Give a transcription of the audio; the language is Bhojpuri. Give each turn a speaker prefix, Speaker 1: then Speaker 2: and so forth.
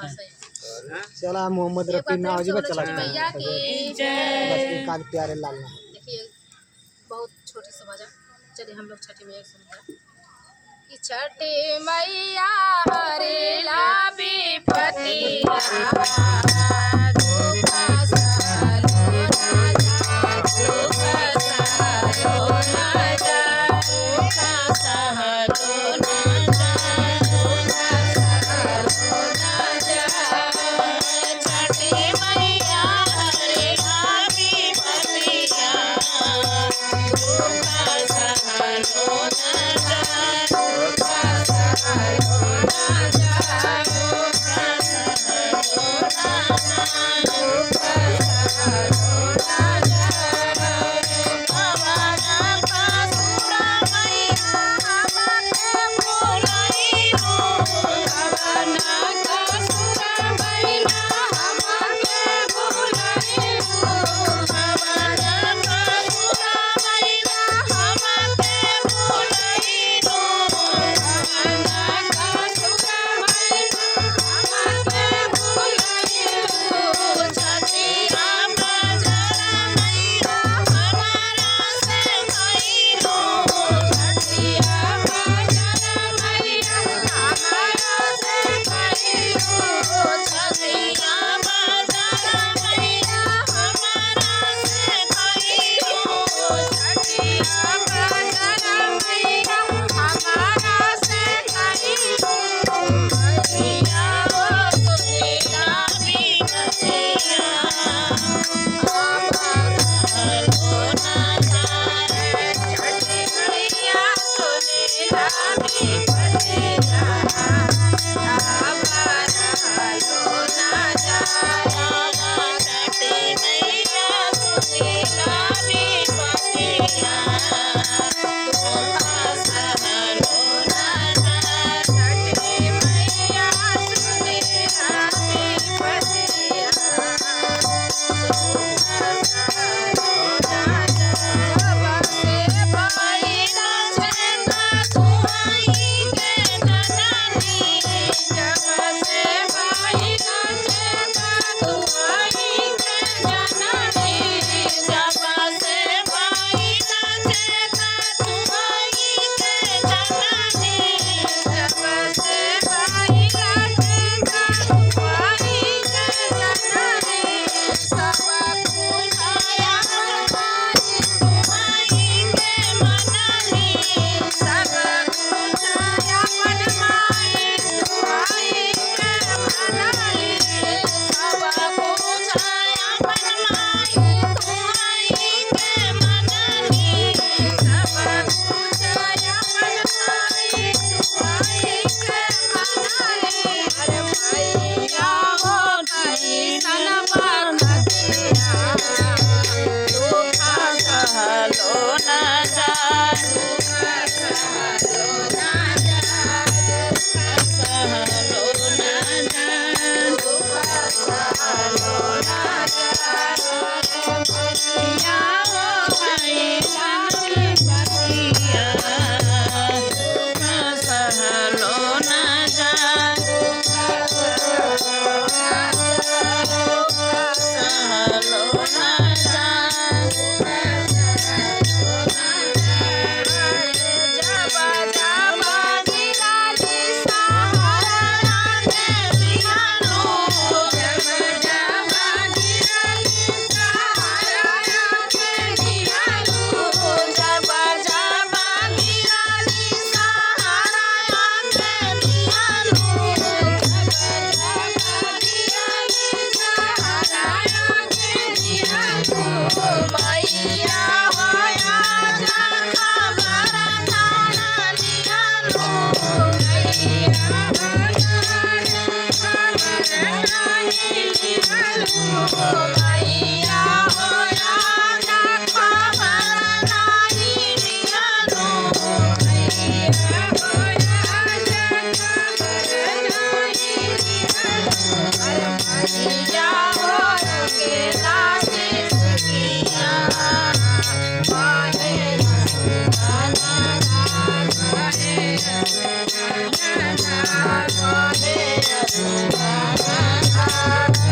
Speaker 1: सही।
Speaker 2: चला मोहम्मद
Speaker 1: एक
Speaker 2: रफी
Speaker 1: बार
Speaker 2: ना
Speaker 1: प्रेम से
Speaker 2: बा
Speaker 1: बोलो
Speaker 2: चला
Speaker 1: छठी मैया की जय।
Speaker 2: बस एक काज प्यारे लाल ना।
Speaker 1: देखिए बहुत छोटी सी भजन। चलिए हम लोग छठी मैया सुनते हैं कि छठी मैया हरेला विपतिया दुख सहलो ना जाए, दुख सहलो ना जाए, दुख सहलो ना जाए, दुख सहलो ना जाए। छठी मैया हरेला विपतिया दुख सहलो ना जाए, दुख सहलो ना जाए, दुख सहलो ना जाए, दुख सहलो ना जाए। पवन का सुर मैया हमके भुलैलू, पवन का सुर मैया हमके भुलैलू, पवन का सुर मैया हमके भुलैलू, पवन का सुर मैया हमके भुलैलू। छठिया बजर मैया हमारा से भइलू, छठिया बजर मैया हमारा से भइलू, छठिया बजर मैया हमारा से भइलू, छठिया बजर मैया हमारा से भइलू। मैया हो सुनिला विपतिया हमारा ना जाए, छठी मैया सुनिला विपतिया हमारा ना जाए, छठी मैया सुनिला विपतिया दुख सहलो ना जाए, छठी मैया सुनिला विपतिया दुख सहलो ना जाए। जब से भइला छेना तुहाई के जननी, जब से भइला छेना तुहाई के जननी, जब से भइला छेना तुहाई के जननी, जब से भइला छेना तुहाई के जननी, सब कुछाया माई तुहाई के मननी, सब कुछाया मन माई तुहाई के मननी, सब कुछाया मन माई तुहाई के मननी, सब कुछाया मन माई तुहाई के मननी। अरे मैया हो कैसन बखतिया दुख सहलो ना जाए, दुख सहलो ना जाए, दुख सहलो ना जाए, दुख सहलो ना जाए। मैया हो कैसन बखतिया दुख सहलो ना जाए, दुख सहलो ना जाए, दुख सहलो ना जाए, दुख सहलो ना जाए। जब जब गिराली सहारा के दिहानो, जब जब गिराली सहारा के दिहानो, जब जब गिराली सहारा के दिहानो, जब जब गिराली सहारा के दिहानो। मैया होया जा खबर नाना दिहानो, मैया होया जा खबर नाही दिहानो, मैया होया जा खबर नाही दिहानो, मैया होया जा खबर नाही दिहानो। अरे मैया हो रंगेला सिसकिया माहे सुगाना माहे सुगाना माहे सुगाना। ना।